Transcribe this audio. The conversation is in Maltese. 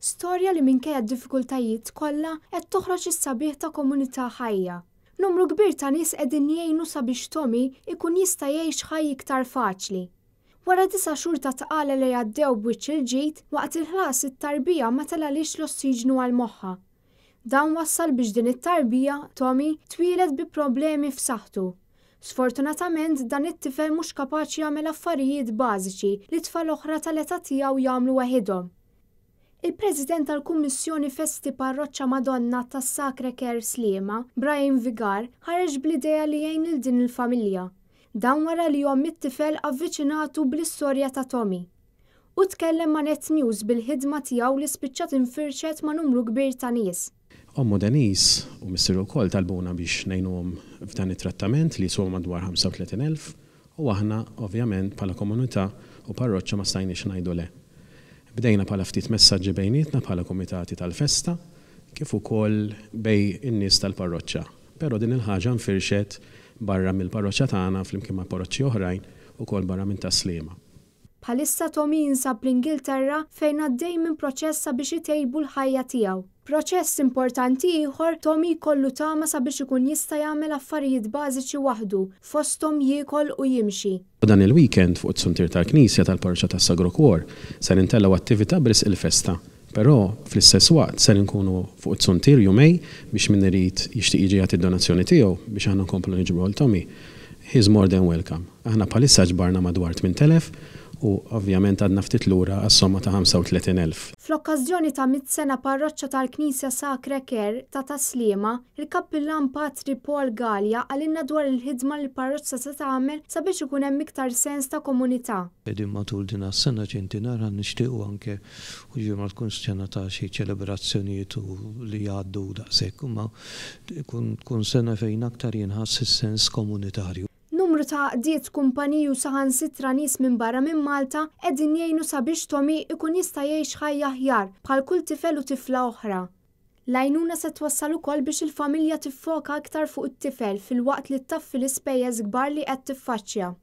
Storja li minkejja d-diffikultajiet kollha qed toħroġ is-sabiħ ta' komunità ħajja. Numru kbir ta' nies qegħdin jgħinu sabiex Tommy ikun jista' jgħix ħajja iktar faċli. Wara 9 xhur ta' tqala li għaddew b'wiċċ il-ġid, waqt il-ħlas it-tarbija ma telgħalhiex l-ossiġnu għal moħħha. Dan wassal biex din it-tarbija, Tommy, twieled bi problemi f'saħħtu. Sfortunatament dan it-tifel mhux kapaċi jagħmel affarijiet bażiċi li tfal oħra tal-età tiegħu jagħmlu waħidhom. Il-President tal-Kummissjoni Festi Parroċċa Madonna tas-Sacre Cœur Sliema, Brian Vigar, ħareġ bl-idea li jgħin lil din il-familja. Dan wara li omm it-tifel avviċinatu bl-istorja ta' Tommy. Hu tkellem ma' Net News bil-ħidma tiegħu li spiċċat infirxet ma' numru kbir ta' nies. Ommu Denise u missieru wkoll talbuna biex ngħinuhom f'dan it-trattament li jiswa madwar 35,000 u aħna ovvjament bħala komunità u parroċċa ma stajniex ngħidu le. Bdejna bħala ftit messaġġi bejnietna bħala kumitati tal-festa kif ukoll bejn in-nies tal-parroċċa. Però din il-ħaġa nfirxet barra mill-parroċċa tagħna flimkien ma' parroċċi oħrajn ukoll barra minn Tas-Sliema. Bħalissa Tommy jinsab l-Ingilterra fejn għaddej minn proċess sabiex itejbu l-ħajja tiegħu. Proċess importanti ieħor, Tommy jkollu tama sabiex ikun jista' jagħmel affarijiet bażiċi waħdu, fosthom jiekol u jimxi. U dan il-weekend fuq it-suntier tal-Knisja tal-Parroċċa tas-Sagro Cuor ser intellgħu attività b'risq il-festa. Però fl-istess waqt ser inkunu fuq it-suntier jumejn biex min irid jixtieq jiġi jagħti d-donazzjoni tiegħu biex aħna nkomplu niġbru għal Tommy, he's more than welcome. Aħna bħalissa ġbarna madwar 8,000 u ovvjament għadna ftit lura għas-somma ta' 35,000. Fl-okkażjoni ta' mit sena parroċċa tal-Knisja Sacre Cœur ta' Tas-Sliema, il-Kappillan Patri Paul Galea qalilna dwar il-ħidma li l-parroċċa se tagħmel sabiex ikun hemm iktar sens ta' komunità. Qegħdin matul din is-sena ċentinarja nixtiequ anke u ġifieri ma tkunx sena ta' xi ċelebrazzjonijiet u li jgħaddu daqshekk, imma tkun sena fejn aktar jinħass is-sens komunitarju. Numru ta' għaqdiet, kumpaniji u saħansitra nies minn barra minn Malta qegħdin jgħinu sabiex Tommy ikun jista' jgħix ħajja aħjar bħal kull tifel u tifla oħra. L-għajnuna se twassal ukoll biex il-familja tiffoka iktar fuq it-tifel filwaqt li ttaffi l-ispejjeż kbar li qed tiffaċċja.